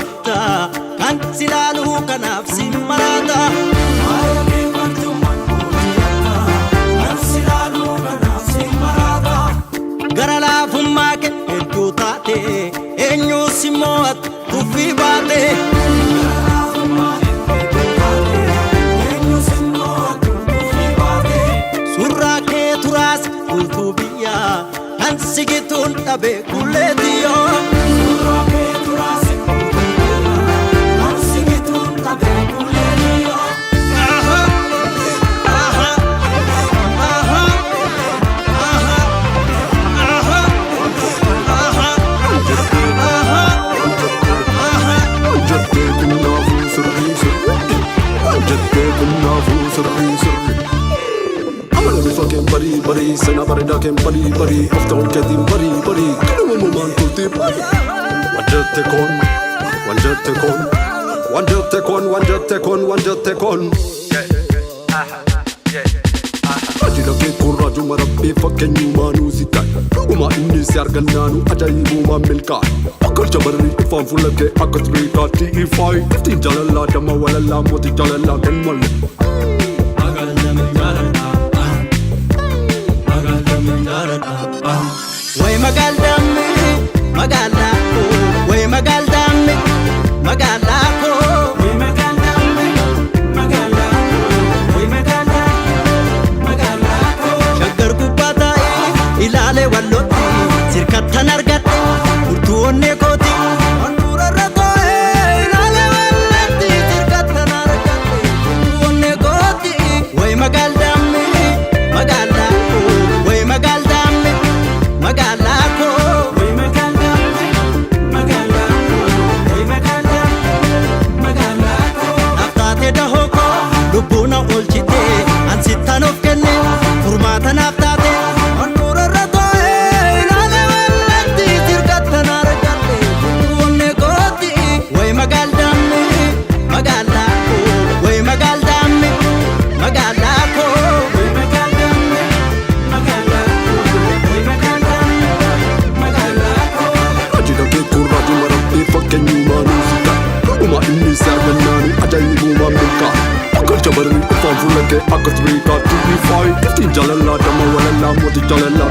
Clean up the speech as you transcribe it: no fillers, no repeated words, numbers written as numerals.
hojjetta kan si laaluu kanaaf si maraata. Gara laafummaa kee hedduu taate eenyuus immoo ati tuffii baate. Surraa kee turaas guutuu biyyaa kan si gituun dhabe kulleetiyyoo. Jettee kunnaafuu sirrii sirrii. Jettee kunnaafuu sirrii sirrii. Amala bifa keen barii barii seenaa bareedaa keen barii barii of ta'uun keetiin barii barii kanuma turtii barii. Waan jette koon waan jette koon waan jette koon waan jette koon waan jette koon. Raajila kee kun raajuma rabbii fakkeenyumaanuu si ta'e. Dhuguma inni si argannaanu ajaa'ibumaan milkaa'e. Akka jabarri ifaan fuula kee akka tiriikaatti ifaayi. Iftiin jaalalaa dama walalaa mootii jaalalaa kan malee. Way magaaldamme magaalaa koo way magaaldamme magaalaa koo. Shaggar gubbaa taa'ee ilaalee wallootti sirkattan argadhe furtuu onnee kooti. Handhuurarra taa'ee ilaalee wallootti sirkattan argadhe furtuu onnee kooti. Way magaaldamme magaalaa koo way magaaldamme magaalaa koo. Naaf taate dahoo koo lubbuu na oolchite ansittan of kenne furmaata naaf taate. Handhuurarra taa'ee ilaalee wallatti sirkattan argadhe furtuu onnee kooti. Way magaaldamme magaalaa koo way magaaldamme magaalaa koo. Raajila kee kun raajuma rabbii fakkeenyumaanuu si ta'e. Dhuguma inni si argannaanu ajaa'ibumaan milkaa'e. Akka jabarri ifaan fuula kee akka tiriikaatti ifaayi. Iftiin jaalalaa dama walalaa mootii jaalalaa.